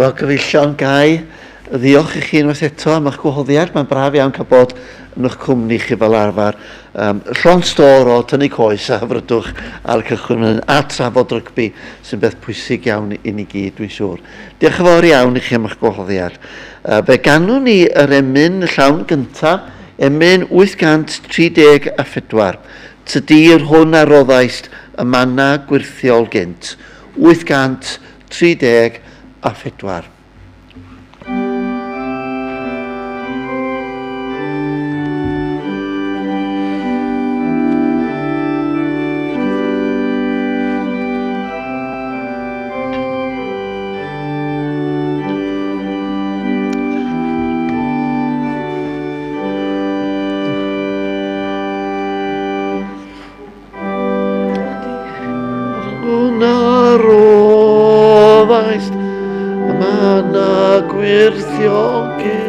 Wel, gyfeillion, gai ddiolch i chi unwaith eto am eich gwahoddiad. Mae'n braf iawn cael bod yn eich cwmni chi fel arfer. Um, llond stôr o tynnu coes a hyfrydwch ar y cychwyn fan hyn, a trafod rygbi sy'n beth pwysig iawn i ni gyd, dwi'n siŵr. Diolch yn fawr iawn i chi am eich gwahoddiad. Uh, fe ganwn ni yr emyn llawn gyntaf, emyn 834. Tydi'r hwn a roddaist y manna gwyrthiol gynt. 834. Hwna roddaist y mana gwyrthiol gynt.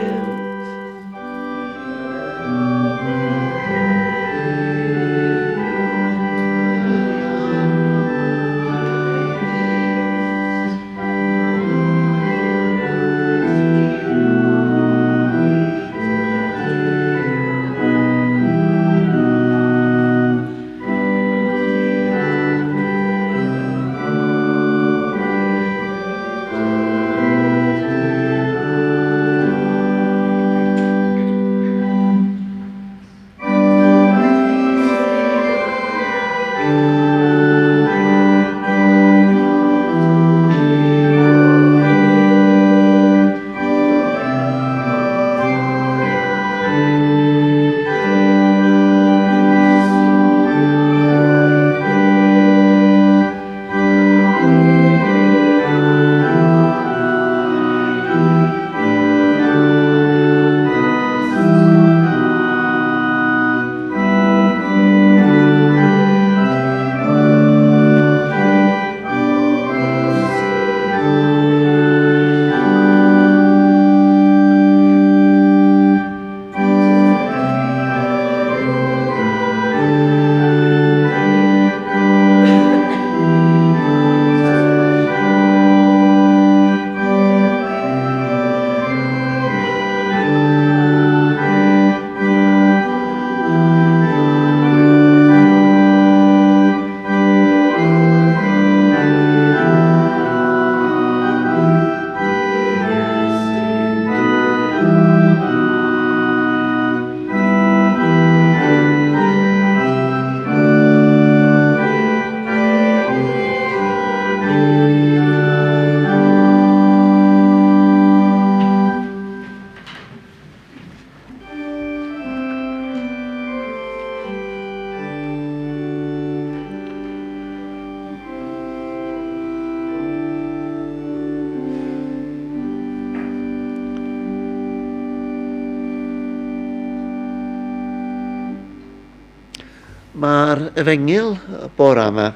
Mae'r efengyl bore yma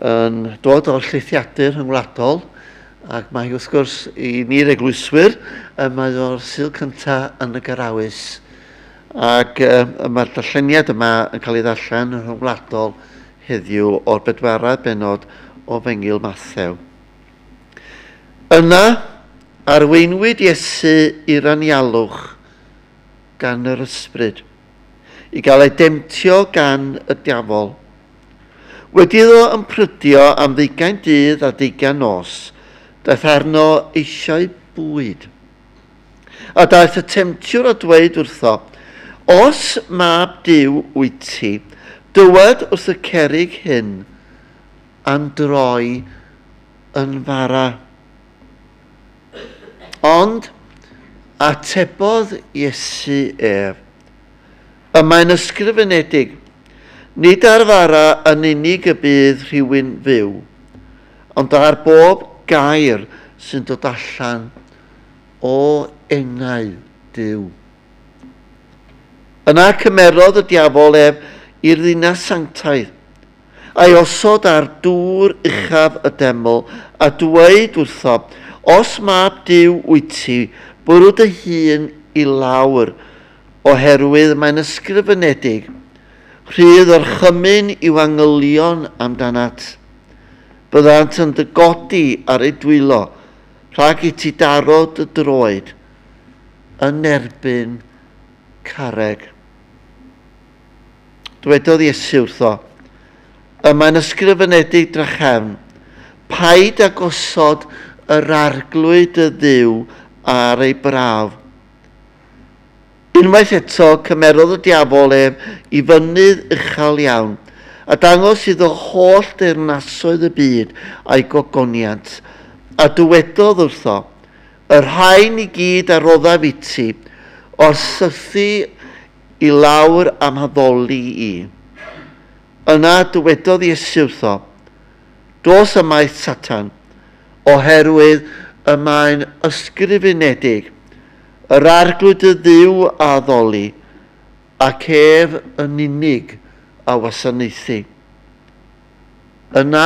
yn dod o'r llithiadur rhyngwladol ac mae wrth gwrs i ni'r eglwyswyr mae o'r Sul cyntaf yn y Garawys ac mae'r darlleniad yma yn cael ei ddarllen yn rhyngwladol heddiw o'r bedwaredd bennod o Fengyl Mathew. Yna, arweinwyd Iesu i'r anialwch gan yr Ysbryd, i gael ei demtio gan y diafol. Wedi iddo ymprydio am ddeugain dydd a deugain nos, daeth arno eisiau bwyd. A daeth y temtiwr a dweud wrtho, Os mab Duw wyt ti, dywed wrth y cerrig hyn am droi yn fara. Ond atebodd Iesu ef, Y mae'n ysgrifenedig, nid ar fara yn unig y bydd rhywun fyw, ond ar bob gair sy'n dod allan o enau Duw. Yna cymerodd y diafol ef i'r ddinas sanctaidd, a'i osod ar dŵr uchaf y deml, a dweud wrtho, Os mab Duw wyt ti, bwrw dy hun i lawr, oherwydd mae'n ysgrifenedig, Rhydd orchymyn i'w angylion amdanat. Byddant yn dy godi ar eu dwylo, rhag i ti daro dy droed yn erbyn carreg. Dwedodd Iesu wrtho, Y mae'n ysgrifenedig drachefn, paid â gosod yr arglwydd dy dduw ar ei brawf. Unwaith eto, cymerodd y diafol ef i fynydd uchel iawn, a dangos iddo holl deyrnasoedd y byd a'i gogoniant, a dywedodd wrtho, Y rhain i gyd a roddaf iti, os sythi i lawr a'm haddoli i. Yna dywedodd Iesu wrtho, Dos ymaith, Satan, oherwydd y mae'n ysgrifenedig, Yr Arglwydd dy Dduw a addoli, ac ef yn unig a wasanaethi. Yna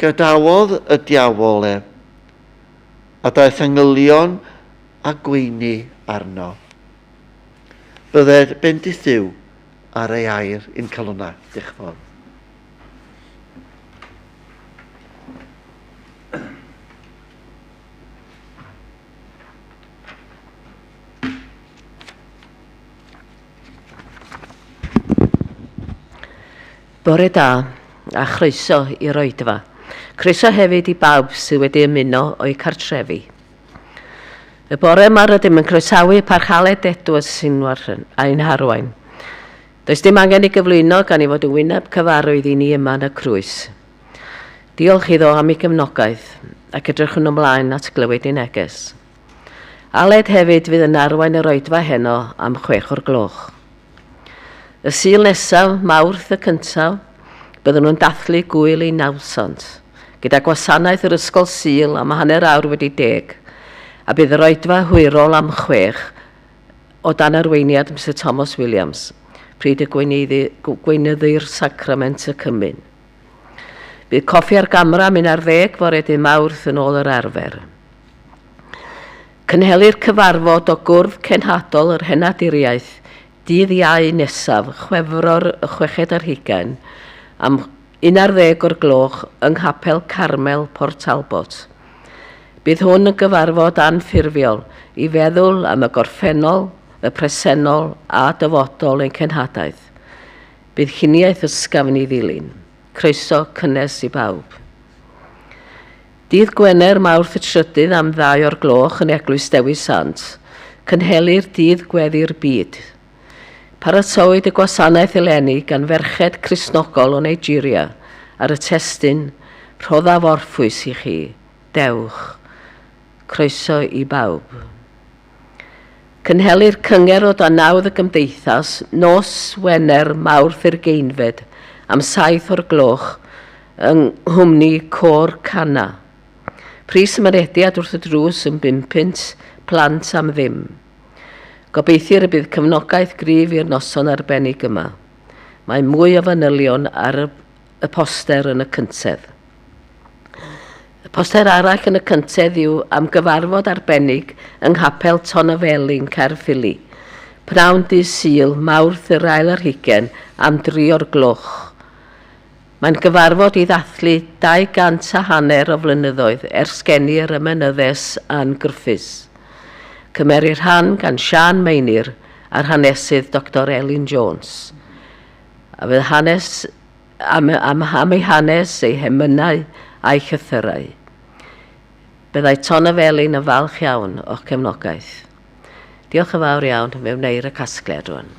gadawodd y diafol ef, a daeth angylion a gweini arno. Bydded bendith Duw ar ei air i'n calonnau. Diolch yn fawr. Bore da, a chroeso i'r oedfa. Croeso hefyd i bawb sydd wedi ymuno o'u cartrefi. Y bore yma rydym yn croesawu Parch Aled Edwards sy'n ein harwain. Does dim angen ei gyflwyno gan ei fod yn wyneb cyfarwydd i ni yma yn y Crwys. Diolch iddo am ei gefnogaeth ac edrychwn ymlaen at glywed ei neges. Aled hefyd fydd yn arwain yr oedfa heno am chwech o'r gloch. Y Sul nesaf, Mawrth y cyntaf, byddwn nhw'n dathlu gŵyl ei nawddsant, gyda gwasanaeth yr Ysgol Sul am hanner awr wedi deg, a bydd yr oedfa hwyrol am chwech o dan arweiniad Mister Thomas Williams, pryd y gweinyddir Sacrament y Cymun. Bydd coffi ar gamra am un ar ddeg fore dydd Mawrth yn ôl yr arfer. Cynhelir cyfarfod o Gwrdd Cenhadol yr Henaduriaeth dydd Iau nesaf, Chwefror y chweched ar hugain, am unarddeg o'r gloch yng Nghapel Carmel, Port Talbot. Bydd hwn yn gyfarfod anffurfiol i feddwl am y gorffennol, y presennol a dyfodol ein cenhadaeth. Bydd lluniaeth ysgafn i ddilyn. Croeso cynnes i bawb. Dydd Gwener, Mawrth y Trydydd am ddau o'r gloch yn Eglwys Dewi Sant, cynhelir Dydd Gweddi'r Byd. Paratowyd y gwasanaeth eleni gan ferched Cristnogol o Nigeria ar y testun Rhoddaf orffwys i chi, dewch. Croeso i bawb. Cynhelir cyngerdd o dan nawdd y Gymdeithas nos Wener, Mawrth yr Ugeinfed, am saith o'r gloch yng nghwmni Côr Cana. Pris y mynediad wrth y drws yn bum punt, plant am ddim. Gobeithir y bydd cefnogaeth gryf i'r noson arbennig yma. Mae mwy o fanylion ar y poster yn y cyntedd. Y poster arall yn y cyntedd yw am gyfarfod arbennig yng Nghapel Ton-y-felin, Caerffili, pnawn dydd Sul, Mawrth yr ail ar hugain, am dri o'r gloch. Mae'n gyfarfod i ddathlu 200 a hanner o flynyddoedd ers geni yr emynyddes Ann Griffiths. Cymerir rhan gan Siân Meinir a'r hanesydd Doctor Elin Jones. A fydd hanes am, am, am ei hanes, ei hemynau a'i llythyrau. Byddai Ton y Felin yn falch iawn o'ch cefnogaeth. Diolch yn fawr iawn, fe wneir y casgliad rwan.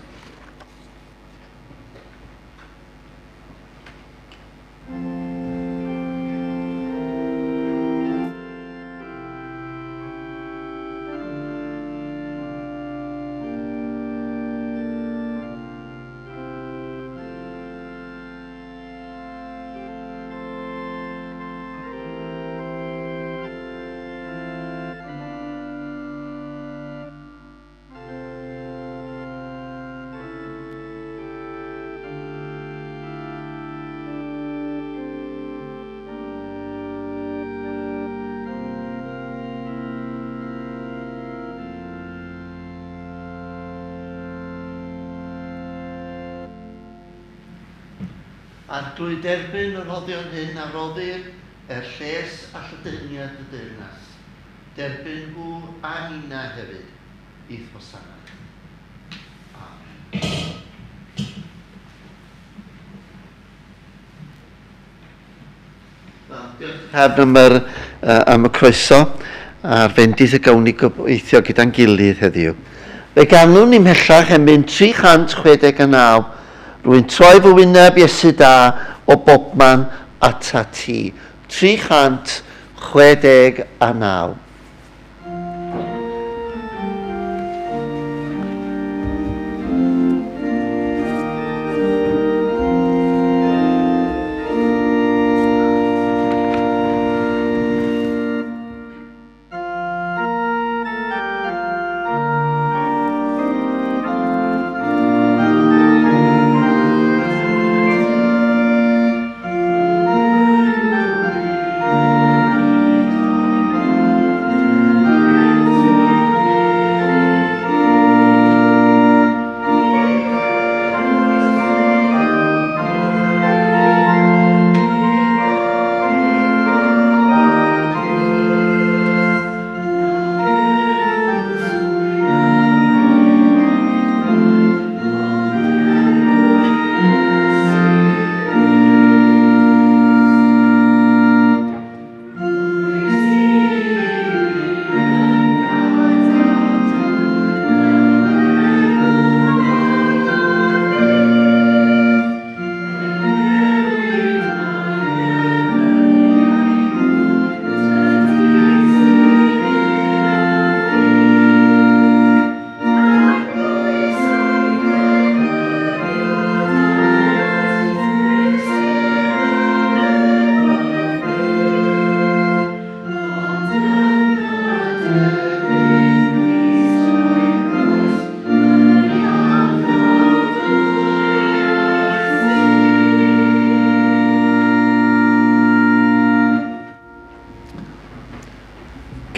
Arglwydd derbyn y rhoddion hyn a roddir er lles a lledaeniad y deyrnas. Derbyn nhw a nina hefyd i'th wasanaeth. Amen. Diolch am yr, uh, am y croeso a'r fendith y gawn ni gobeithio gyda'n gilydd heddiw. Fe ganwn ni mhellach emyn 369, rwy'n troi fy wyneb Iesu da o bobman ata ti. 369.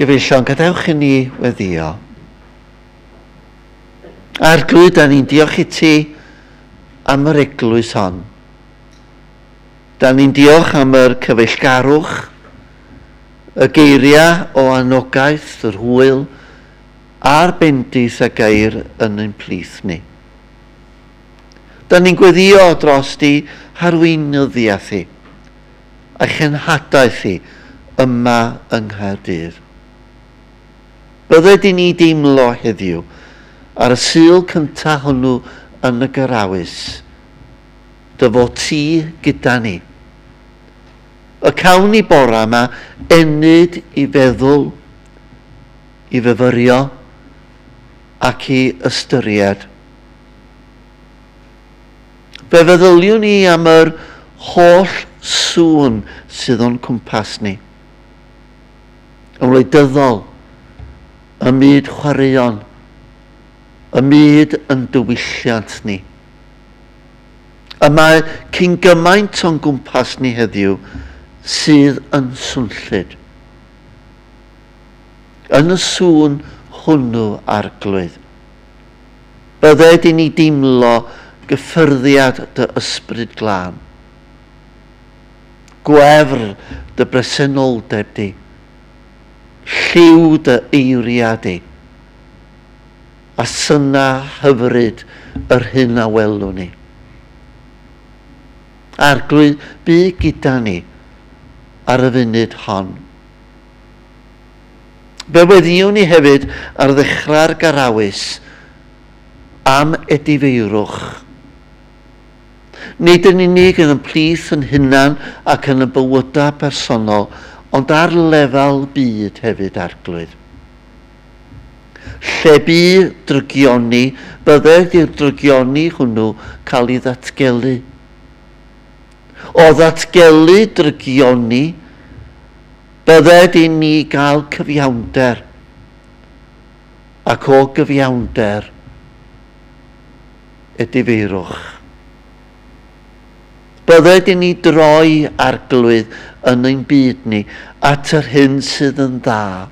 Gyfeillion, gadewch i ni weddio. Arglwydd, da ni'n diolch i ti am yr eglwys hon. Da ni'n diolch am yr cyfeillgarwch, y geiriau o anogaeth, yr hwyl, a'r bendith a geir yn ein plith ni. Da ni'n gweddio dros di harweinyddiaeth hi a chenhadaeth hi yma yng Nghaerdydd. Bydded i ni deimlo heddiw ar y Sul cyntaf hwnnw yn y Garawys, dy fod ti gyda ni. Y cawn ni bora yma ennyd i feddwl, i fyfyrio ac i ystyried. Fe feddyliwn ni am yr holl sŵn sydd o'n cwmpas ni. Yn wleidyddol, ym myd chwaraeon, ym myd yn diwylliant ni. Y mae cyn gymaint o'n gwmpas ni heddiw sydd yn swnllyd. Yn y sŵn hwnnw, Arglwydd, bydded i ni deimlo gyffyrddiad dy ysbryd glân. Gwefr dy bresenoldeb di, lliw dy eiriau di, a syna hyfryd yr hyn a welwn ni. Arglwydd, bu gyda ni ar y funud hon. Fe weddïwn ni hefyd ar ddechrau'r garawys am edifeirwch. Nid yn unig yn y plith yn hunan ac yn y bywydau personol, ond ar lefel byd hefyd, Arglwydd. Lle bu drygioni, bydded i'r drygioni hwnnw cael ei ddatgelu. O ddatgelu drygioni, bydded i ni gael cyfiawnder, ac o gyfiawnder, edifeirwch. Bydded i ni droi, Arglwydd, yn ein byd ni, at yr hyn sydd yn dda,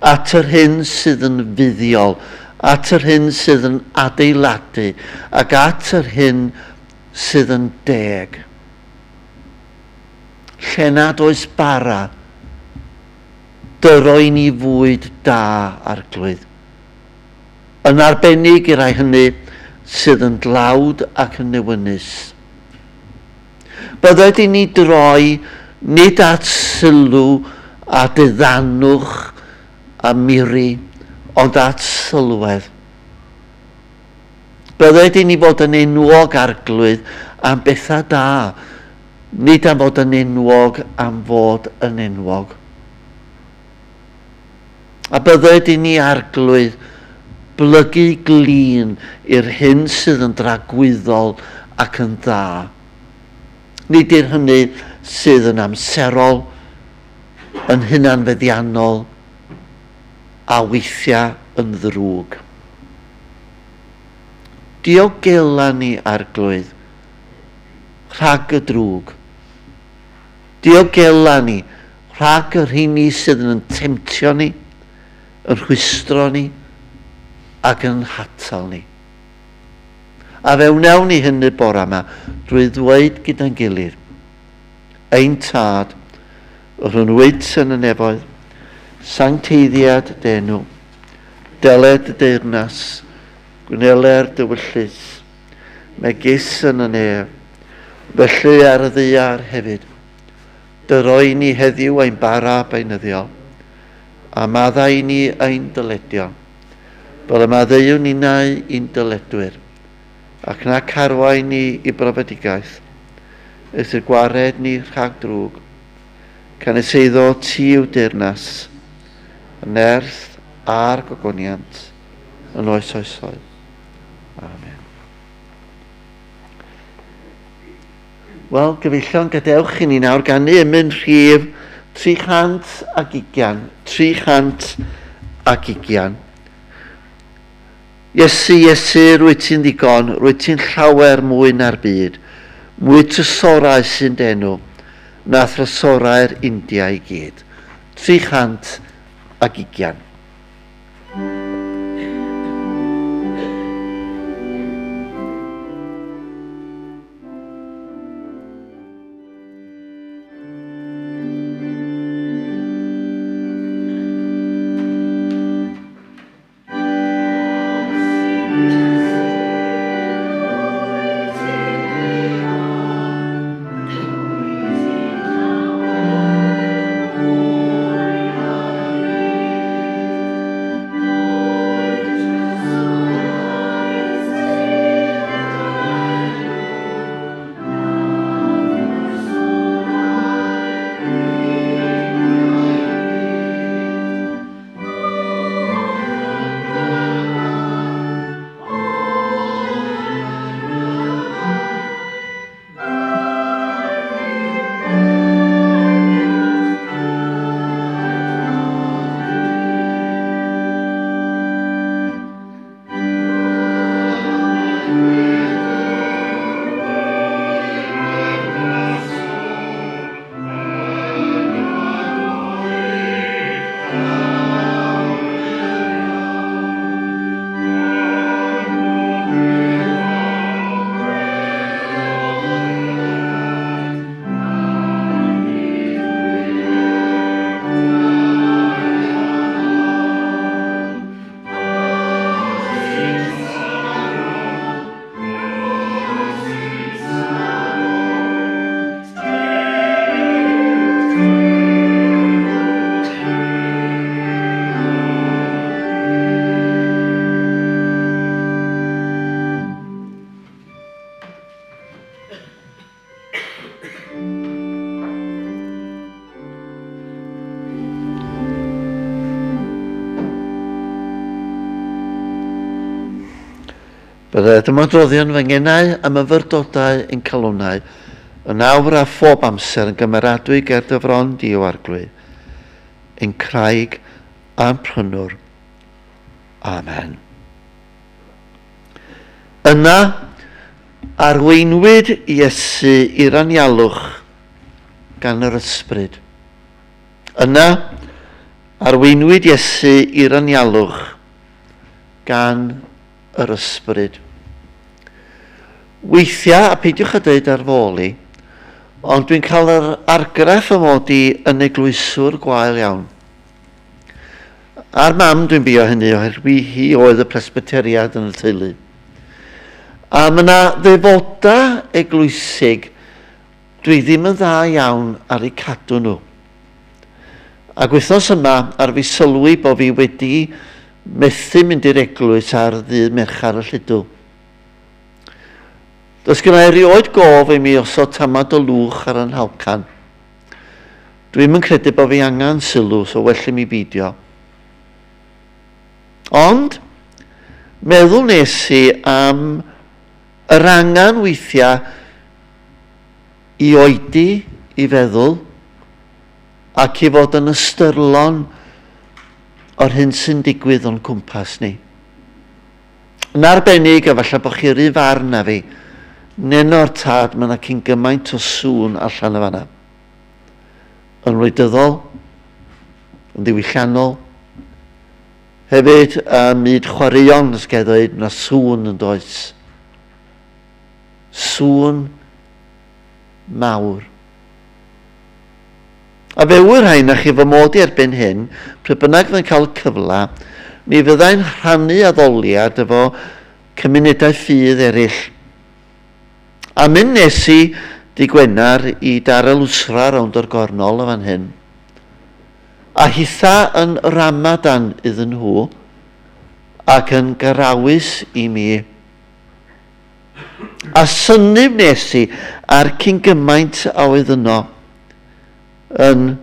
at yr hyn sydd yn fuddiol, at yr hyn sydd yn adeiladu, ac at yr hyn sydd yn deg. Lle nad oes bara, Dyro i ni fwyd da, Arglwydd. Yn arbennig i rai hynny sydd yn dlawd ac yn newynus. Bydded i ni droi nid at sylw a diddanwch a miri, ond at sylwedd. Bydded i ni fod yn enwog, Arglwydd, am bethau da, nid am fod yn enwog am fod yn enwog. A bydded i ni, Arglwydd, blygu glin i'r hyn sydd yn dragwyddol ac yn dda. Nid i'r hynny sydd yn amserol, yn hunanfeddiannol, a weithiau yn ddrwg. Diogela ni, Arglwydd, rhag y drwg. Diogela ni rhag y rheini sydd yn temtio ni, yn rhwystro ni ac yn hatal ni. A fe wnawn ni hynny bore yma drwy ddweud gyda'n gilydd, Ein Tad, yr hwn wyt yn y nefoedd, sancteiddiad dy enw, deled dy deyrnas, gwneler dy wyllys, megis yn y nef, felly ar y ddaear hefyd. Dyro i ni heddiw ein bara beunyddiol, a maddau i ni ein dyledion, fel y maddeuwn ninnau i'n dyledwyr, ac na carwain ni i brofedigaeth, eithr gwared ni rhag drwg. Canys eiddo ti yw deyrnas, y nerth a'r gogoniant yn oes oesoedd. Amen. Wel, gyfeillion, gadewch i ni nawr ganu emyn rhif 320, 320. Iesu, Iesu, rwyt ti'n ddigon, rwyt ti'n llawer mwy na'r byd, mwy trysorau sy'n d'enw na thrysorau'r India i gyd. 320. Byddai ymadroddion fy ngenau a myfyrdodau ein calonnau yn awr a phob amser yn gymeradwy ger dy fron di, o Arglwydd, ein craig a'n prynwr. Amen. Yna, arweinwyd Iesu i'r anialwch gan yr Ysbryd. Yna, arweinwyd Iesu i'r anialwch gan yr Ysbryd. Weithiau, a peidiwch â dweud ar fôl i, ond dwi'n cael yr argraff y mod i yn eglwyswr gwael iawn. A'r mam dwi'n bio hynny oherwydd hi oedd y presbyteriad yn y teulu. A mae yna ddefoda eglwysig dwi ddim yn dda iawn ar eu cadw nhw. Ac wythnos yma ar fi sylwi bod fi wedi methu mynd i'r eglwys ar ddydd Mercher y Lludw. Does gynna i erioed gof i mi osod tamad o lwch ar yn nhalcan. Dwi'm yn credu bod fi angen sylw, so well i mi beidio. Ond, meddwl nes i am yr angen weithiau i oedi, i feddwl, ac i fod yn ystyrlon o'r hyn sy'n digwydd o'n cwmpas ni. Yn arbennig, a falle bod chi'r un farn na fi, neno'r tad, mae yna cyn gymaint o sŵn allan y fanna. Yn wleidyddol, yn ddiwylliannol, hefyd ym myd chwaraeon, os gael ddweud, mae yna sŵn yn does. Sŵn mawr. A fe ŵyr rhai na chi fy mod i erbyn hyn, pryd bynnag fyddai'n cael y cyfle, mi fyddai'n rhannu addoliad efo cymunedau ffydd eraill. A mynd nes i dy Gwener i Dar el Usra rownd o'r gornol y fan hyn. A hitha yn Ramadan iddyn nhw ac yn garawys i mi. A synnu wnes i ar cyn gymaint a oedd yno yn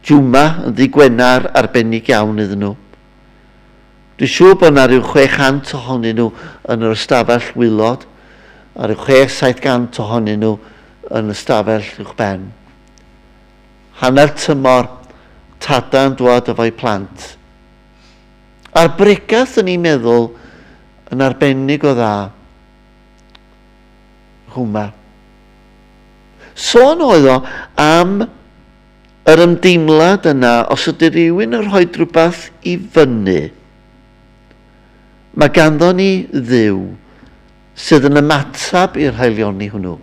Juma, yn ddi Gwener arbennig iawn iddyn nhw. Dwi'n siŵr bod yna rhyw 600 ohonyn nhw yn yr ystafell wylod, a rhyw 600-700 ohonyn nhw yn y ystafell uwch ben. Hanner tymor, tada'n dwad efo'i plant. A'r bregath yn i'n meddwl yn arbennig o dda. Hwma. Sôn oedd o am yr ymdeimlad yna os ydy rhywun yn rhoi rhywbeth i fyny, mae ganddo ni Dduw sydd yn ymateb i'r haelioni hwnnw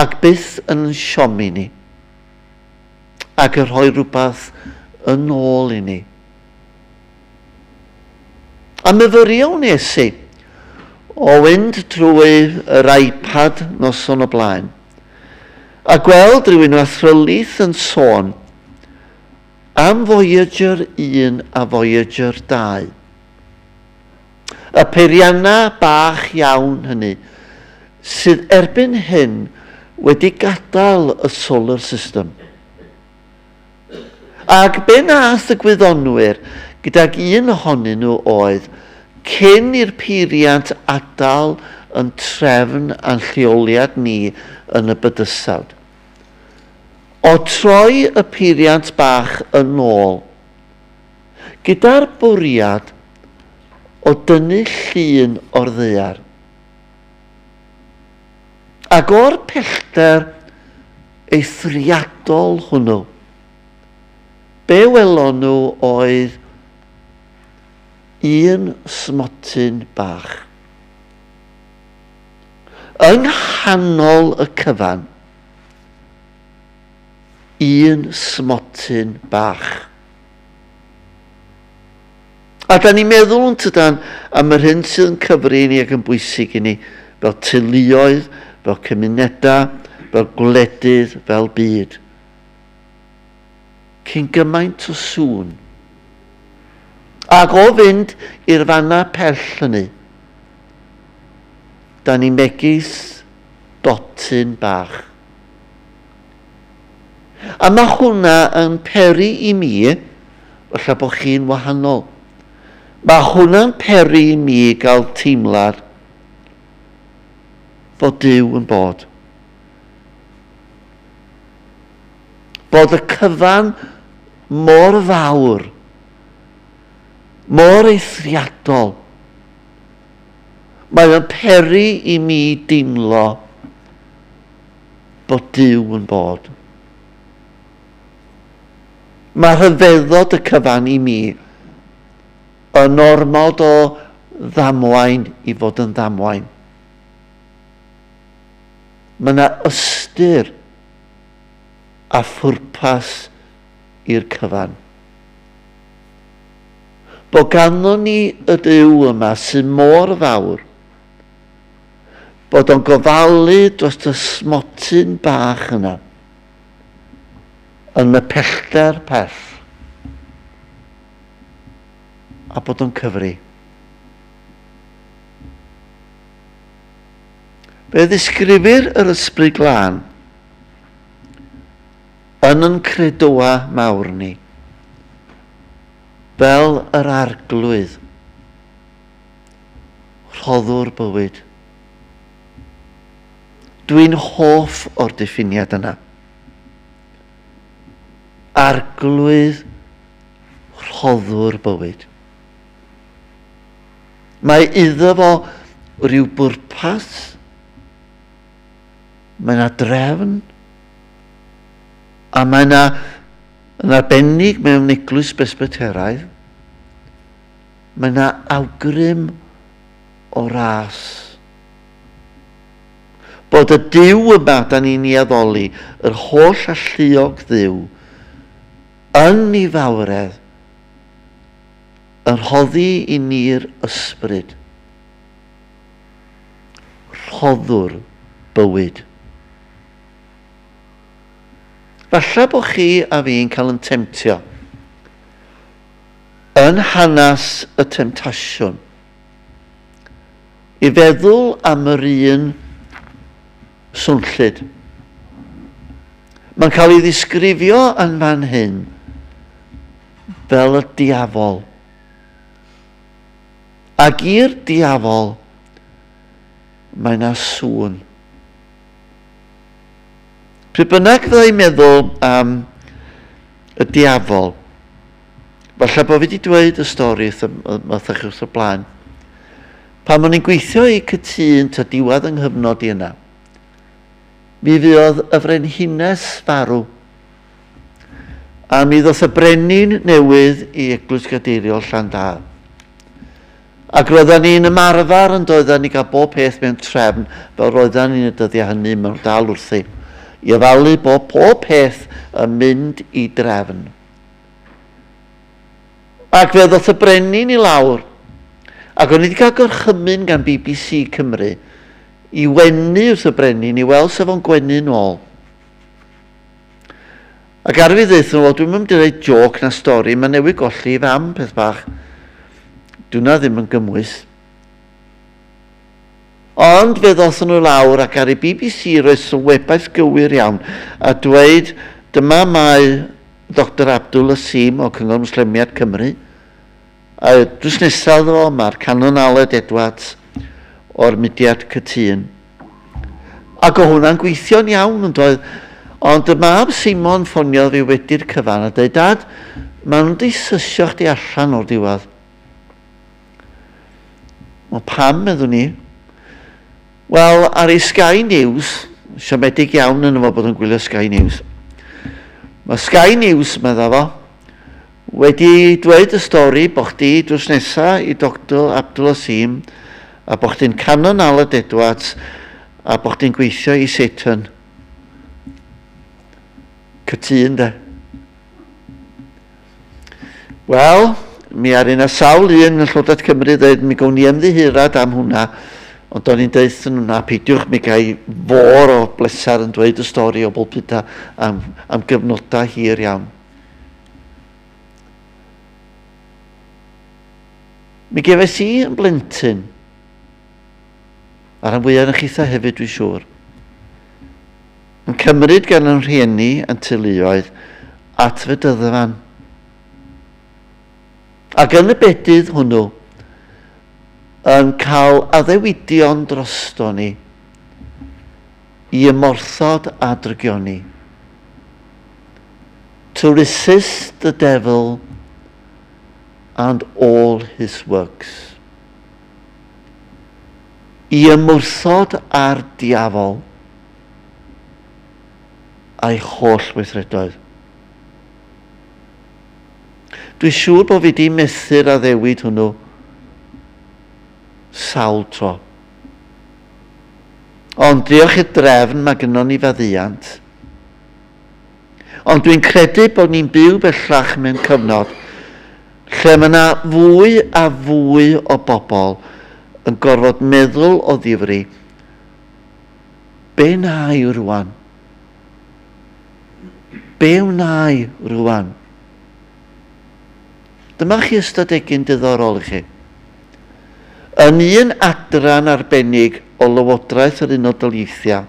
ac byth yn siomi ni. ac yn rhoi rhywbeth yn ôl i ni. A myfyrio wnes i o fynd trwy yr iPad noson o blaen a gweld rhywun o athrylith yn sôn am Voyager 1 a Voyager 2. Y peiriannau bach iawn hynny sydd erbyn hyn wedi gadael y solar system. Ac be nath y gwyddonwyr gydag un ohonyn nhw oedd, cyn i'r peiriant adael yn trefn a'n lleoliad ni yn y bydysawd, o troi y peiriant bach yn ôl, gyda'r bwriad o dynnu llun o'r ddaear. Ac o'r pellter eithriadol hwnnw, be welon nhw oedd un smotyn bach. Yng nghanol y cyfan, un smotyn bach. A da ni'n meddwl yn tydan am yr hyn sydd yn cyfri i ni ac yn bwysig i ni, fel teuluoedd, fel cymunedau, fel gwledydd, fel byd. Cyn gymaint o sŵn. Ac o fynd i'r fanna pell hynny, da ni megis dotyn bach. A mae hwnna yn peri i mi, falle bod chi'n wahanol, mae hwnna'n peri i mi gael teimlad fod Duw yn bod. Bod y cyfan mor fawr, mor eithriadol. Mae o'n peri i mi deimlo bod Duw yn bod. Mae rhyfeddod y cyfan i mi yn ormod o ddamwain i fod yn ddamwain. Mae yna ystyr a phwrpas i'r cyfan. Bod ganddo ni y Duw yma sy'n mor fawr, bod o'n gofalu dros y smotyn bach yna yn y pellter pell a bod o'n cyfri. Fe ddisgrifir yr Ysbryd Glân yn yn credoa mawr ni fel yr Arglwydd, rhoddwr bywyd. Dwi'n hoff o'r diffiniad yna. Arglwydd, rhoddwr bywyd. Mae iddo fo rhyw bwrpas, mae yna drefn, a mae yna, yn arbennig mewn eglwys Bresbyteraidd, mae yna awgrym o ras. Bod y Duw yma da ni'n ei addoli, yr holl alluog Dduw, yn ei fawredd, yn rhoddi i ni'r ysbryd. Rhoddwr bywyd. Falle bod chi a fi'n cael yn temtio yn hanes y temtasiwn i feddwl am yr un swnllyd. Mae'n cael ei ddisgrifio yn fan hyn fel y diafol. Ac i'r diafol mae yna sŵn. Pryd bynnag fydda i'n meddwl am y diafol, falle bod fi wedi dweud y stori wrth chi wrth y blaen. Pan o'n i'n gweithio i cytun ta diwedd yng nghyfnod i yna, mi fuodd y frenhines farw. A mi ddoth y brenin newydd i Eglwys Gadeiriol Llandâr. Ac roeddan ni'n ymarfer yn doeddan ni gael bob peth mewn trefn fel roeddan ni'n y dyddiau hynny mewn dal wrthi. I ofalu bod pob peth yn mynd i drefn. Ac fe ddoth y brenin i lawr, ac o'n i wedi cael gorchymyn gan BBC Cymru i wenu wrth y brenin i weld sef o'n gwenu nôl. Ac ar fi ddeud nhw, wel dwi'm yn mynd i roid jôc na stori, mae newydd golli i fam, peth bach. Dwna ddim yn gymwys. Ond fe ddothon nhw lawr ac ar y BBC roi sylwebaeth gywir iawn a dweud dyma mae Doctor Abdul Asim o Cyngor Mwslemiad Cymru a drws nesaf iddo fo mae'r Canon Aled Edwards o'r mudiad Cytûn. Ac o hwnna'n gweithio'n iawn yn doedd. Ond y mab Simon ffoniodd fi wedi'r cyfan a dweud, Dad, maen nhw'n di sysio chdi allan o'r diwedd. Wel, pam, meddwn ni? Wel, ar ei Sky News, siomedig iawn yn fo bod yn gwylio Sky News. Mae Sky News, medda fo, Wedi dweud y stori bo chdi drws nesa i Doctor Abdul Asim a bo chdi'n Canon Aled Edwards a bo chdi'n gweithio i Satan. Cytûn de. Wel, mi ar un a sawl un yn Llywodraeth Cymru dweud mi gawn ni ymddiheurad am hwnna, ond o'n i'n deud nhw na, peidiwch, mi gai fôr o bleser yn dweud y stori o bolpudau am, am gyfnodau hir iawn. Mi gefais i yn blentyn, a rhan fwyaf yn chitha hefyd dwi'n siŵr, yn cymryd gan yn rhieni a'n teuluoedd at fedyddfan. Ac yn y bedydd hwnnw, yn cael addewidion drosto ni i ymwrthod a drygioni. To resist the devil and all his works. I ymwrthod â'r diafol a'i holl weithredoedd. Dwi'n siŵr bod fi di methu'r addewid hwnnw sawl tro. Ond diolch i'r drefn mae gynnon ni faddeuant. Ond dwi'n credu bod ni'n byw bellach mewn cyfnod Lle mae yna fwy a fwy o bobl yn gorfod meddwl o ddifri, be wna i rwan? Be wna i rwan? Dyma chi ystadegyn diddorol i chi. Yn un adran arbennig o Lywodraeth yr Unol Daleithiau,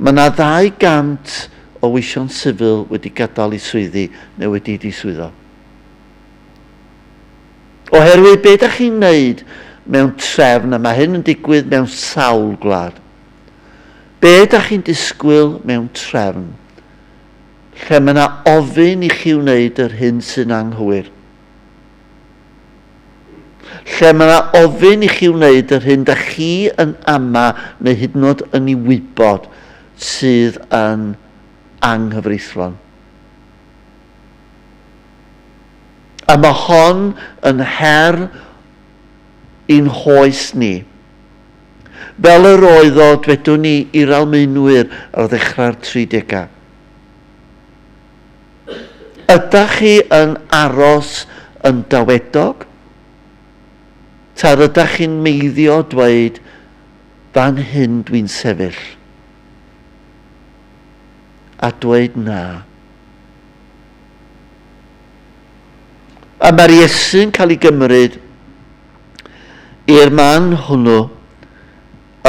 Mae 'na 200 o weision sifil wedi gadael eu swyddi neu wedi diswyddo. Oherwydd be da chi'n wneud mewn trefn, a mae hyn yn digwydd mewn sawl gwlad, be da chi'n disgwyl mewn trefn lle mae 'na ofyn i chi wneud yr hyn sy'n anghywir? Lle mae yna ofyn i chi wneud yr hyn da chi yn ama neu hyd yn oed yn ei wybod sydd yn anghyfreithlon. A mae hon yn her i'n hoes ni. Fel yr oedd o, dwedwn ni, i'r Almaenwyr ar ddechrau'r 30au. Ydach chi yn aros yn dawedog? Ta rydach chi'n meiddio dweud, fan hyn dwi'n sefyll? A dweud na. A mae'r Iesu'n cael ei gymryd i'r man hwnnw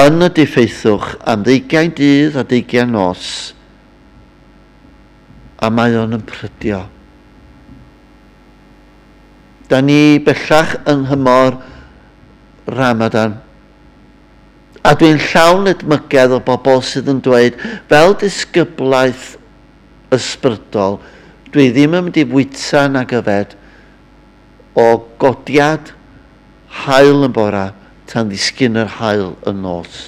yn y diffeithwch am ddeugain dydd a deugain nos. A mae o'n ymprydio. Da ni bellach yng nhymor Ramadan. A dwi'n llawn edmygedd o bobl sydd yn dweud, fel disgyblaeth ysbrydol, dwi ddim yn mynd i fwyta nag yfed o godiad haul yn bora tan ddisgyn yr haul yn nos.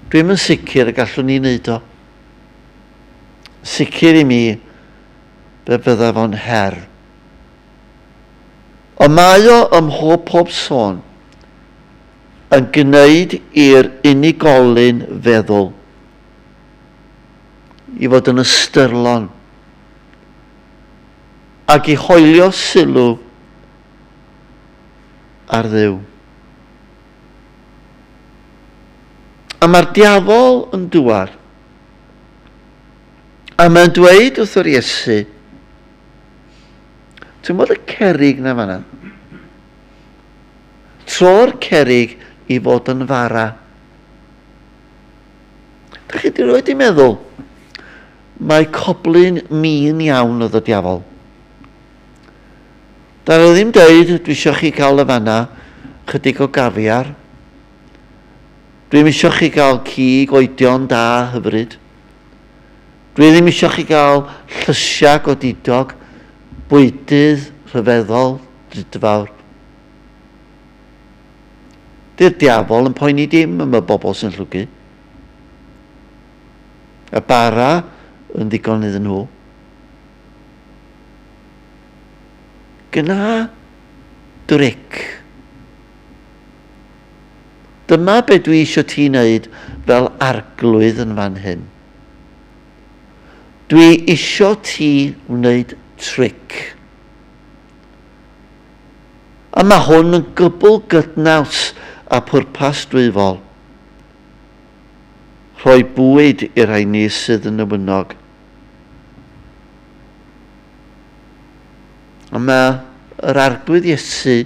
Dwi'm yn sicr y gallwn ni wneud o. Sicr i mi, fe fydda fo'n her. Ond mae o ym mhob pob sôn yn gwneud i'r unigolyn feddwl, i fod yn ystyrlon, ac i hoelio sylw ar Dduw. A mae'r diafol yn dŵad. A mae'n dweud wrth yr Iesu, ti'n bod y cerig na fanna? Tro'r cerig i fod yn fara. Da chi wedi rhoi di meddwl, mae coblyn min iawn oedd y diafol. Da nhw ddim deud, dwi eisiau chi gael y fanna, chydig o gafiar. Dwi'm eisiau chi gael cig oedion da hyfryd. Dwi ddim eisiau chi gael llysiau godidog, bwydydd rhyfeddol, drudfawr. Di'r diafol yn poeni dim am y bobl sy'n llwgu. Y bara yn ddigon iddyn nhw. Gwna dric. Dyma be dwi eisiau ti wneud fel arglwydd yn fan hyn. Dwi isio ti wneud tric. A mae hwn yn gwbl gydnaws â pwrpas dwyfol. Rhoi bwyd i'r rhai ni sydd yn newynog. A mae yr Arglwydd Iesu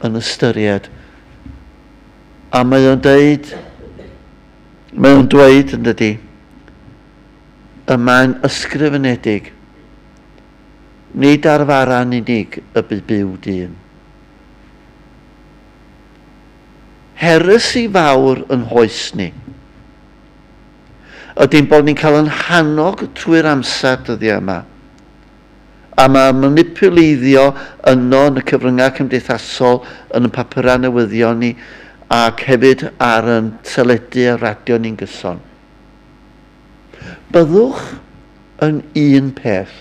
yn ystyried. A mae o'n dweud, mae o'n dweud yn dydy, y mae'n ysgrifenedig, nid ar fara'n unig y bu byw dyn. Heresi fawr yn hoes ni. Ydy'n bod ni'n cael yn hannog trwy'r amser dyddiau yma. A mae manipuleiddio yno yn y cyfryngau cymdeithasol, yn y papurau newyddion ni, ac hefyd ar yn teledu a radio ni'n gyson. Byddwch yn un peth.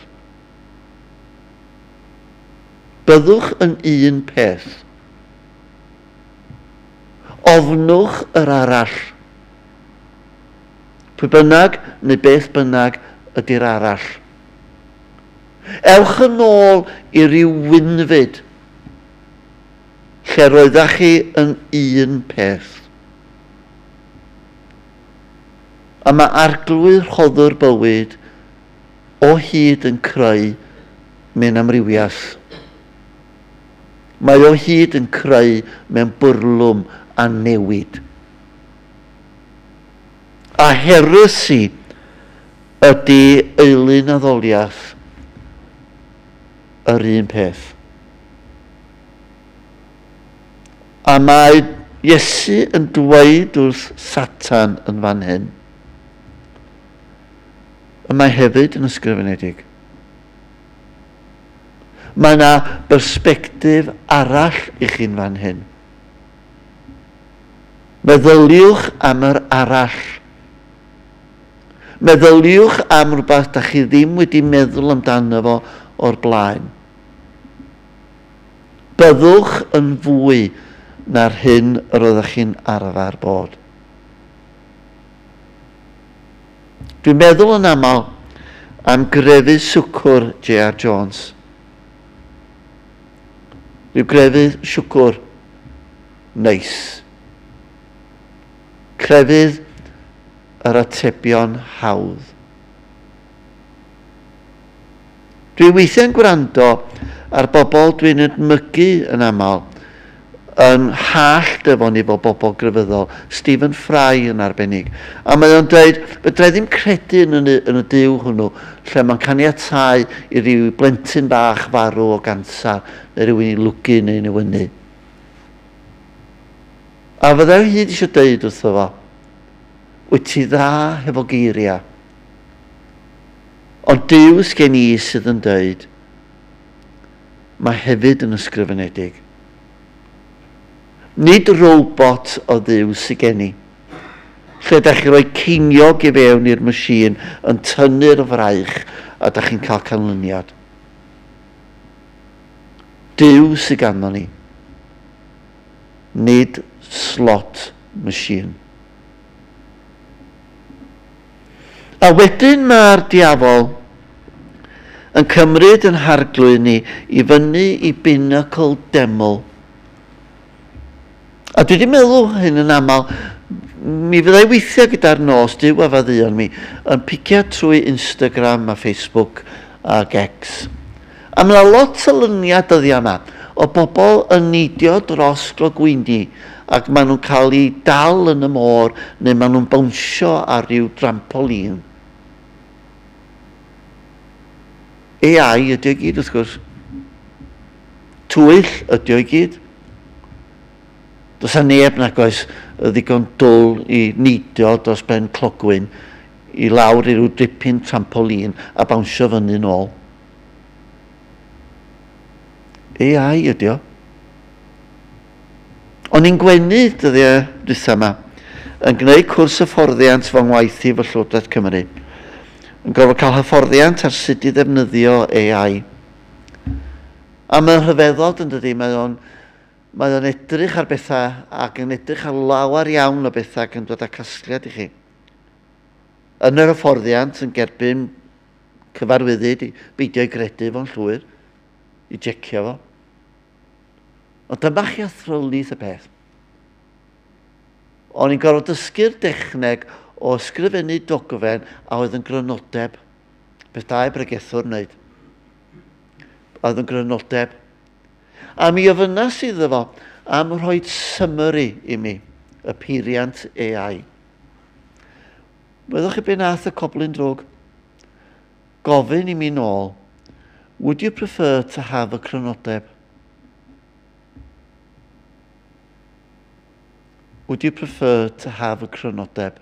Byddwch yn un peth. Ofnwch yr arall. Pwy bynnag neu beth bynnag ydy'r arall. Ewch yn ôl i ryw wynfyd lle roeddach chi yn un peth. A mae Arglwydd Rhoddwr bywyd o hyd yn creu mewn amrywiaeth. Mae o hyd yn creu mewn bwrlwm a newid. A heresi ydy eilun addoliaeth yr un peth. A mae Iesu yn dweud wrth Satan yn fan hyn. Y mae hefyd yn ysgrifenedig. Mae yna bersbectif arall i chi'n fan hyn. Meddyliwch am yr arall. Meddyliwch am rhywbeth da chi ddim wedi meddwl amdano fo o'r blaen. Byddwch yn fwy na'r hyn yr oeddech chi'n arfer bod. Dwi'n meddwl yn aml am grefydd siwcwr JR Jones. Rhyw grefydd siwcwr neis. Crefydd yr atebion hawdd. Dwi weithiau'n gwrando ar bobl dwi'n edmygu yn aml yn hallt efo ni fel bobl grefyddol, Stephen Fry yn arbennig. A mae o'n dweud, fedra i ddim credu yn y, yn y Duw hwnnw, lle mae'n caniatáu i ryw blentyn bach farw o gansar, neu rhywun i lwgu neu newynu. A fydda i hyd eisiau deud wrtho fo, wyt ti dda hefo geiriau. Ond Duw sgen i sydd yn deud, mae hefyd yn ysgrifenedig. Nid robot o Dduw sy gen i, lle da chi roi ceiniog i fewn i'r machine yn tynnu'r fraich a da chi'n cael canlyniad. Duw sy ganddo ni, nid slot machine. A wedyn mae'r diafol yn cymryd yn harglwydd ni i fyny i binacl deml. A dwi wedi meddwl hyn yn aml, mi fyddai weithiau gyda'r nos, Duw a faddeuon mi, yn picio trwy Instagram a Facebook ac X. A mae yna lot o luniau dyddiau yma o bobl yn neidio dros glogwyni ac maen nhw'n cael eu dal yn y môr neu maen nhw'n bownsio ar ryw drampolin. AI ydy o gyd wrth gwrs. Twyll ydy o i gyd. Does 'na neb nag oes ddigon dwl i neidio dros ben clogwyn i lawr i ryw dripyn trampolin a bownsio fyny nôl. AI ydy o. O'n i'n gwenu dyddiau dwytha yma, yn gwneud cwrs hyfforddiant fy ngwaith i fy Llywodraeth Cymru, yn gorfod cael hyfforddiant ar sut i ddefnyddio AI. A mae'n rhyfeddod yn dydy, mae o'n mae o'n edrych ar bethau ac yn edrych ar lawer iawn o bethau ac yn dod â casgliad i chi. Yn yr hyfforddiant yn gerbyn cyfarwyddyd i beidio i gredu fo'n llwyr, i jecio fo. Ond dyma chi athrylith y peth. O'n i'n gorfod dysgu'r dechneg o ysgrifennu dogfen a oedd yn grynodeb. Beth da i bregethwr wneud. Oedd yn grynodeb. A mi ofynnas iddo fo am rhoi summary i mi, y peiriant AI. Wyddoch chi be nath y coblyn drwg? Gofyn i mi nôl, Would you prefer to have a crynodeb? Would you prefer to have a crynodeb?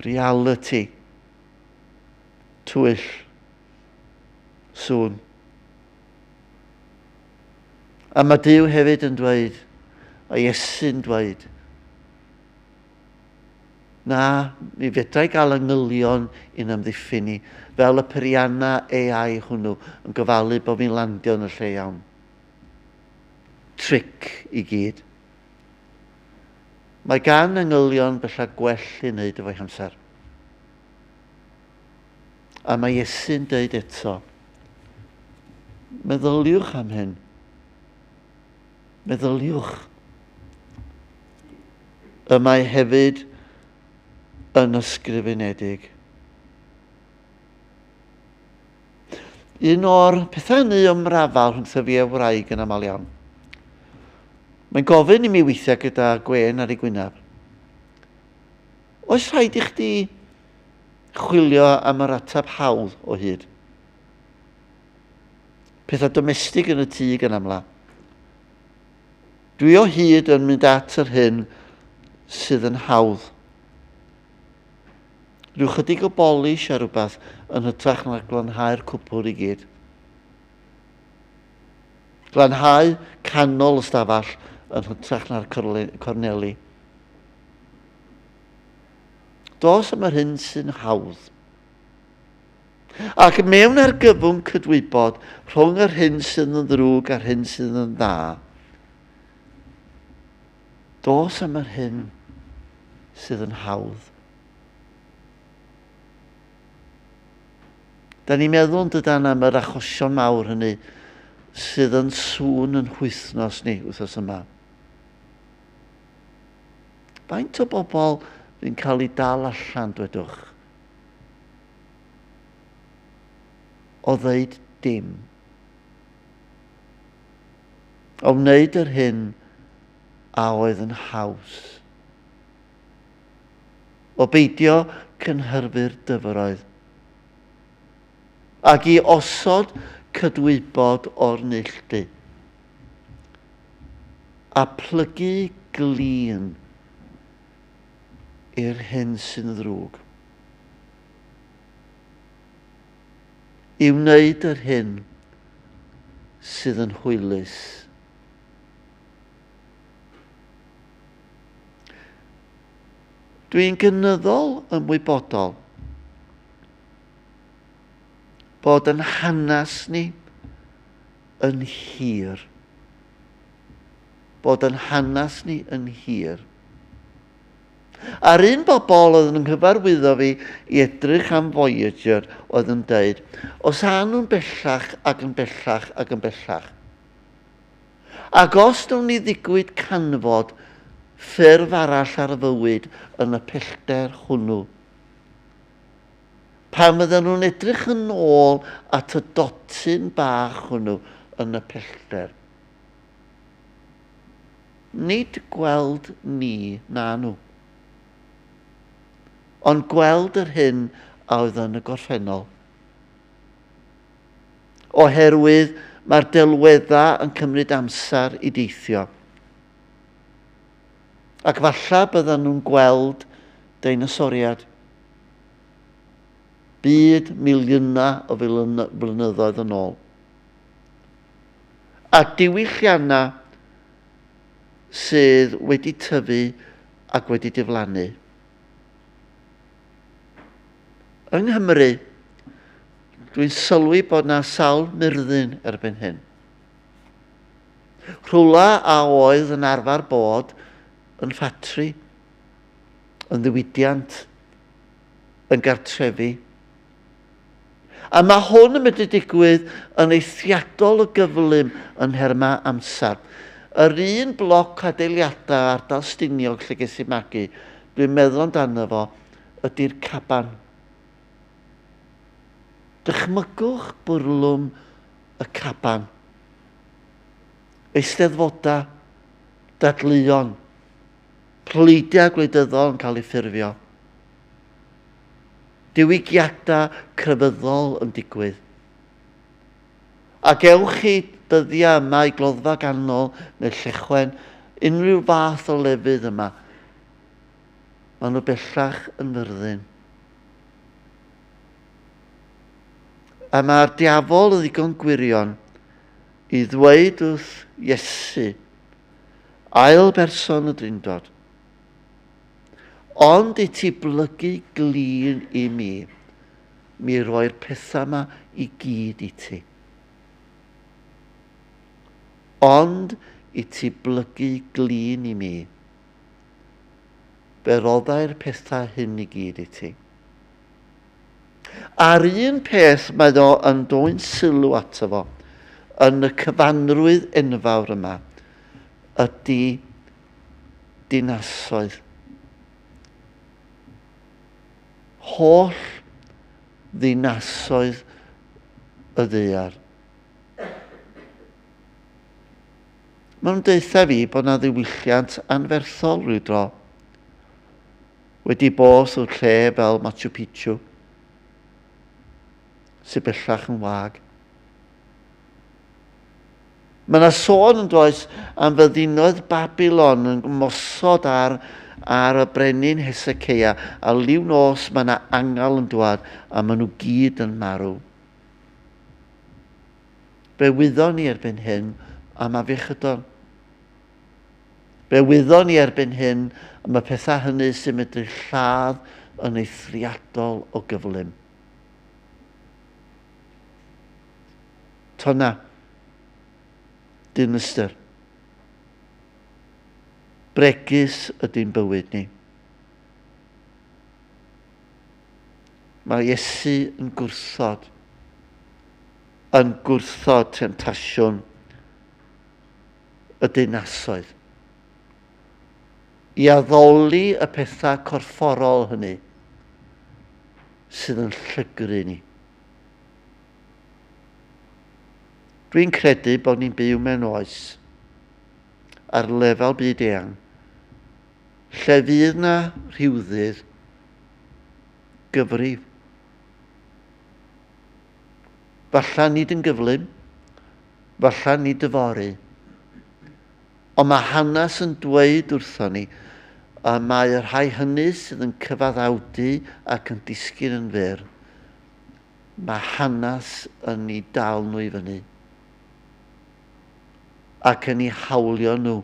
Reality. Twyll. Sŵn. A mae Duw hefyd yn dweud, a Iesu'n dweud, na, mi fedrai gael angylion i'n amddiffyn ni, fel y perianna AI hwnnw yn gofalu bod fi'n landio yn y lle iawn. Tric i gyd. Mae gan angylion bellach gwell i wneud efo'i hamser. A mae Iesu'n dweud eto, meddyliwch am hyn. Meddyliwch. Y mae hefyd yn ysgrifenedig. Un o'r pethau hynny ymrafal rhwng fi a wraig yn aml iawn. Mae'n gofyn i mi weithiau gyda gwên ar ei gwyneb. Oes rhaid i chdi chwilio am yr ateb hawdd o hyd? Pethau domestig yn y tŷ gan amla. Dwi o hyd yn mynd at yr hyn sydd yn hawdd. Rhyw chydig o bolish a rhywbeth yn hytrach na glanhau'r cwpwr i gyd. Glanhau canol y stafell yn hytrach na'r corneli. Dos am yr hyn sy'n hawdd. Ac mewn argyfwng cydwybod rhwng yr hyn sydd yn ddrwg a'r hyn sydd yn dda, dos am yr hyn sydd yn hawdd. Da ni'n meddwl yn dydan am yr achosion mawr hynny sydd yn sŵn yn hwythnos ni wythnos yma. Faint o bobl fy'n cael eu dal allan, dwedwch? O ddeud dim. O wneud yr hyn a oedd yn haws. O beidio cynhyrfu'r dyfroedd. Ac i osod cydwybod o'r neilltu. A plygu glin i'r hyn sy'n ddrwg. I wneud yr hyn sydd yn hwylus. Dwi'n gynyddol ymwybodol bod yn hanes ni yn hir. Bod yn hanes ni yn hir. A'r un bobl oedd yn nghyfarwyddo fi i edrych am Voyager oedd yn deud, os â nhw'n bellach ac yn bellach ac yn bellach, Ac os wnawn ni ddigwyd canfod ffurf arall ar fywyd yn y pellter hwnnw, pan fydden nhw'n edrych yn ôl at y dotyn bach hwnnw yn y pellter, nid gweld ni na nhw, ond gweld yr hyn a oedd yn y gorffennol. Oherwydd mae'r delweddau yn cymryd amser i deithio. Ac falle byddan nhw'n gweld deinosoriad. Byd miliynau o flynyddoedd yn ôl. A diwylliannau sydd wedi tyfu ac wedi diflannu. Yng Nghymru, dwi'n sylwi bod na sawl murddun erbyn hyn. Rhywle a oedd yn arfer bod yn ffatri, yn ddiwydiant, yn gartrefi. A mae hwn yn medru digwydd yn eithriadol o gyflym yn nhermau amser. Yr un bloc adeiliadau ardal Stiniog lle ges i magu, dwi'n meddwl amdano fo, ydy'r caban. Dychmygwch bwrlwm y caban. Eisteddfodau, dadleuon, pleidiau gwleidyddol yn cael eu ffurfio. Diwygiadau crefyddol yn digwydd. Ac ewch chi dyddiau yma i Gloddfa Ganol neu Llechwen, unrhyw fath o lefydd yma, Maen nhw bellach yn fyrddin. A mae'r diafol yn ddigon gwirion i ddweud wrth Iesu, ail berson y Drindod, ond i ti blygu glin i mi, mi roi'r pethau yma i gyd i ti. Ond i ti blygu glin i mi, Fe roddai'r pethau hyn i gyd i ti. A'r un peth mae o yn dwyn sylw ato fo yn y cyfanrwydd enfawr yma ydy dinasoedd. Holl ddinasoedd y ddaear. Maen nhw'n deutha fi bod 'na ddiwylliant anferthol rhyw dro wedi bod wrth lle fel Machu Picchu, sydd bellach yn wag. Mae yna sôn yn does am fyddinoedd Babylon yn ymosod ar, ar y brenin Hesekeia a liw nos mae yna angel yn dwad a maen nhw gyd yn marw. Fe wyddon ni erbyn hyn am afiechydon. Fe wyddon ni erbyn hyn am y pethau hynny sy'n medru lladd yn eithriadol o gyflym. Tona. Dinistr. Bregus ydy'n bywyd ni. Mae Iesu yn gwrthod, yn gwrthod temtasiwn y dinasoedd. I addoli y pethau corfforol hynny sydd yn llygru ni. Dwi'n credu bod ni'n byw mewn oes ar lefel byd eang lle fydd na rhywddydd gyfrif. Falla nid yn gyflym, falla nid yfory, ond mae hanes yn dweud wrthon ni y mae y rhai hynny sydd yn cyfaddawdu ac yn disgyn yn fyr, Mae hanes yn eu dal nhw i fyny ac yn eu hawlio nhw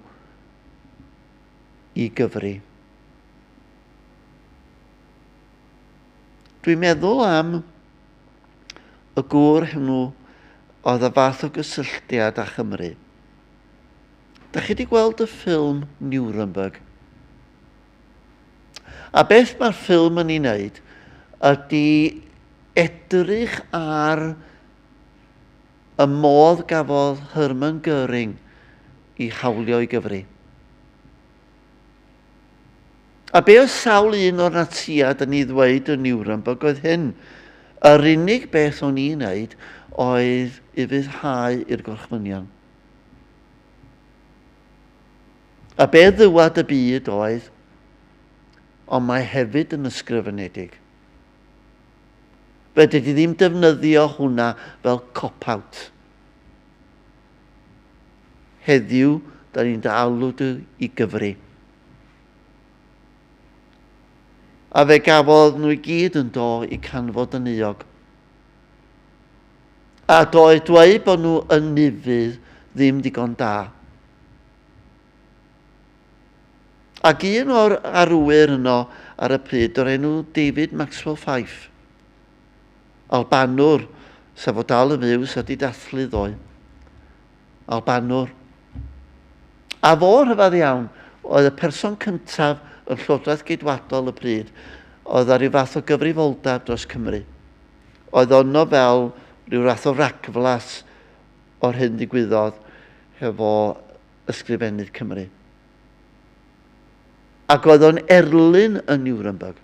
i gyfri. Dwi'n meddwl am y gŵr hwnnw oedd y fath o gysylltiad â Chymru. Da chi wedi gweld y ffilm Nuremberg? A beth mae'r ffilm yn ei wneud ydy edrych ar y modd gafodd Hermann Göring i hawlio i gyfri. A be oedd sawl un o'r Natsiad yn ei ddweud yn Nuremberg oedd hyn. Yr unig beth o'n i'n wneud oedd ufuddhau i'r gorchmynion. A be ddywed y byd oedd, ond mae hefyd yn ysgrifenedig. Fedri di ddim defnyddio hwnna fel cop-out. Heddiw, da ni'n dy alw dy i gyfri. A fe gafodd nhw i gyd yn do i canfod yn euog. A doedd dweud bod nhw yn nifydd ddim digon da. Ac un o'r arwyr yno ar y pryd o'r enw David Maxwell Fyfe, Albanwr, sef o dal yn fyw, sef wedi dathlu ddoe. Albanwr. A fo rhyfedd iawn oedd y person cyntaf yn Llywodraeth Geidwadol y pryd oedd ar ryw fath o gyfrifoldeb dros Cymru. Oedd ono fel rhyw fath o ragflas o'r hyn ddigwyddodd hefo Ysgrifennydd Cymru. Ac oedd o'n erlyn yn Nuremberg.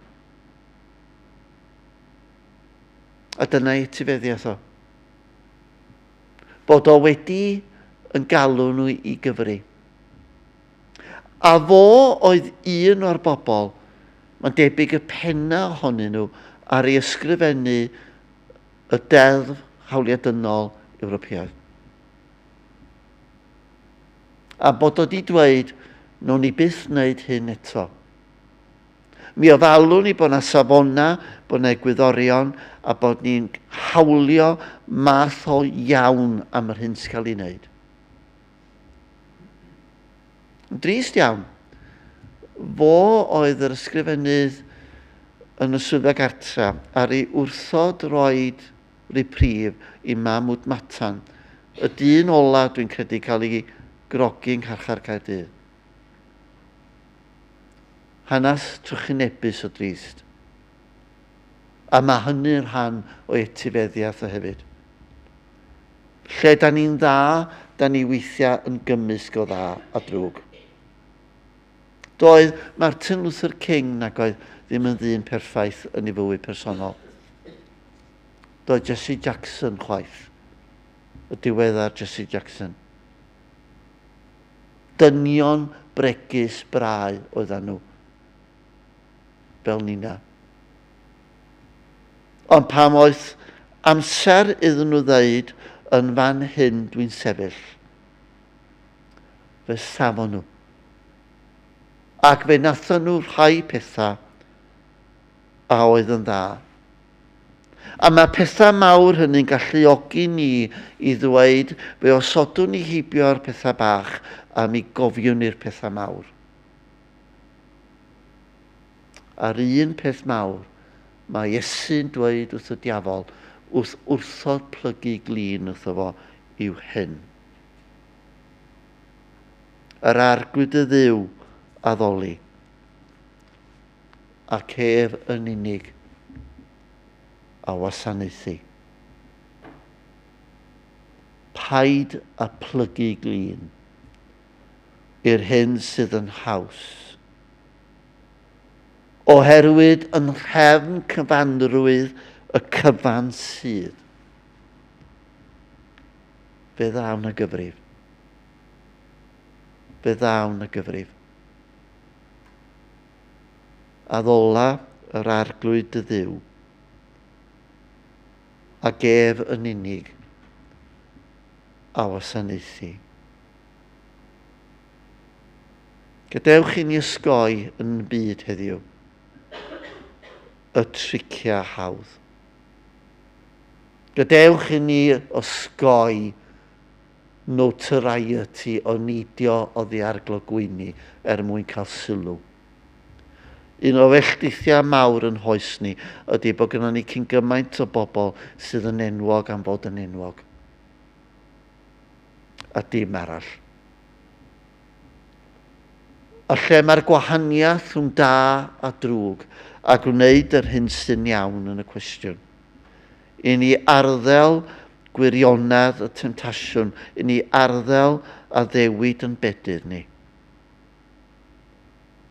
A dyna ei etifeddiaeth o. Bod o wedi yn galw nhw i gyfri. A fo oedd un o'r bobl, mae'n debyg y penna ohonyn nhw, ar ei ysgrifennu y Deddf Hawliau Dynol Ewropeaidd. A bod o 'di dweud, wnawn ni byth wneud hyn eto. Mi ofalwn ni bod 'na safonau, bod 'na egwyddorion, a bod ni'n hawlio math o iawn am yr hyn sy'n cael ei wneud. Yn drist iawn, fo oedd yr ysgrifennydd yn y swyddfa gartra ar ei wrthod roed reprieve i Mahmood Matan, y dyn ola dwi'n credu cael ei grogi yng ngharchar Caerdydd. Hanes trychinebus o drist. A mae hynny'n rhan o'i etifeddiaeth o hefyd. Lle da ni'n dda, da ni weithiau yn gymysg o dda a drwg. Doedd Martin Luther King nag oedd ddim yn ddyn perffaith yn ei fywyd personol. Doedd Jesse Jackson chwaith. Y diweddar Jesse Jackson. Dynion bregus brau oeddan nhw. Fel nina. Ond pam oedd amser iddyn nhw ddeud yn fan hyn dwi'n sefyll, fe safon nhw. Ac fe nathon nhw rhai pethau a oedd yn dda. A mae pethau mawr hynny'n galluogi ni i ddweud fe osodwn ni heibio'r pethau bach a mi gofiwn ni'r pethau mawr. A'r un peth mawr mae Iesu'n dweud wrth y diafol wrth wrthod plygu glin wrtho fo yw hyn. Yr Arglwydd dy Dduw addoli, ac ef yn unig a wasanaethu. Paid â plygu glin i'r hyn sydd yn haws. Oherwydd yn nhrefn cyfanrwydd y cyfan sydd. Fe ddawn y gyfrif. Fe ddawn y gyfrif. Addola yr arglwydd dy ddiw, ac ef yn unig a wasanaethu. Gadewch i ni osgoi yn y byd heddiw y triciau hawdd. Gadewch i ni osgoi notoriety o neidio oddi ar glogwyni er mwyn cael sylw. Un o felldithiau mawr yn hoes ni ydy bod gennym ni cyn gymaint o bobl sydd yn enwog am fod yn enwog. A dim arall. A lle mae'r gwahaniaeth rhwng da a drwg a gwneud yr hyn sy'n iawn yn y cwestiwn. I ni arddel gwirionedd y temtasiwn, i ni arddel addewid yn bedydd ni.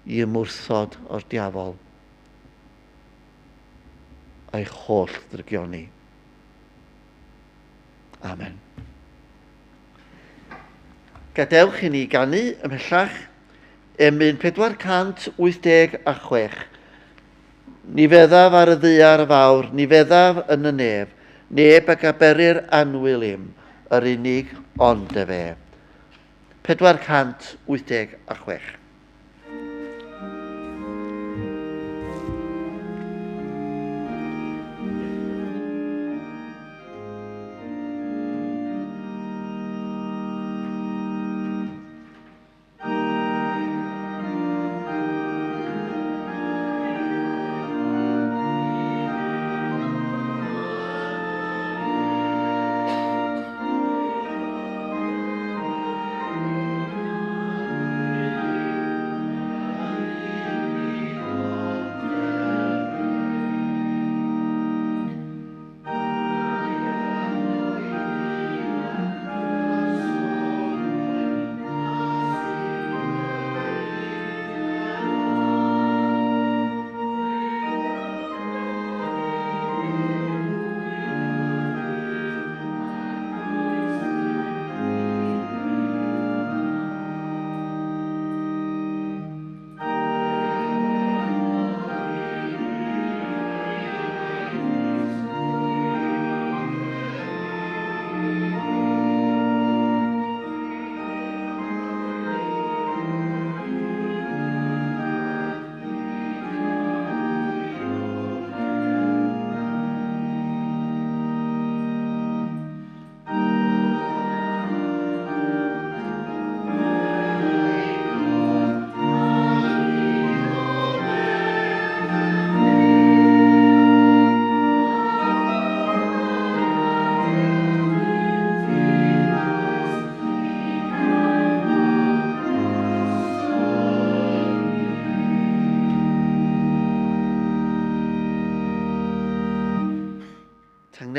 I ymwrthod o'r diafol a'i holl ddrygioni. Amen. Gadewch i ni ganu ymhellach emyn 486. Ni feddaf ar y ddaear fawr, ni feddaf yn y nef, neb ag aberir annwyl im, yr unig ond efe. 486.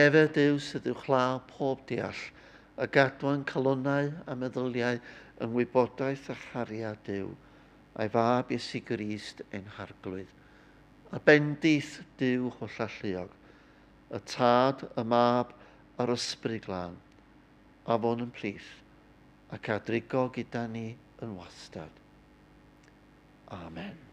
Tangnefedd Duw sydd uwchlaw pob deall, a gadwa'n calonnau a meddyliau yng ngwybodaeth a chariad Duw, a'i Fab Iesu Grist ein Harglwydd. A bendith Duw hollalluog, y Tad, y Mab a'r Ysbryd Glân, a fo'n yn plith, ac a drigo gyda ni yn wastad. Amen.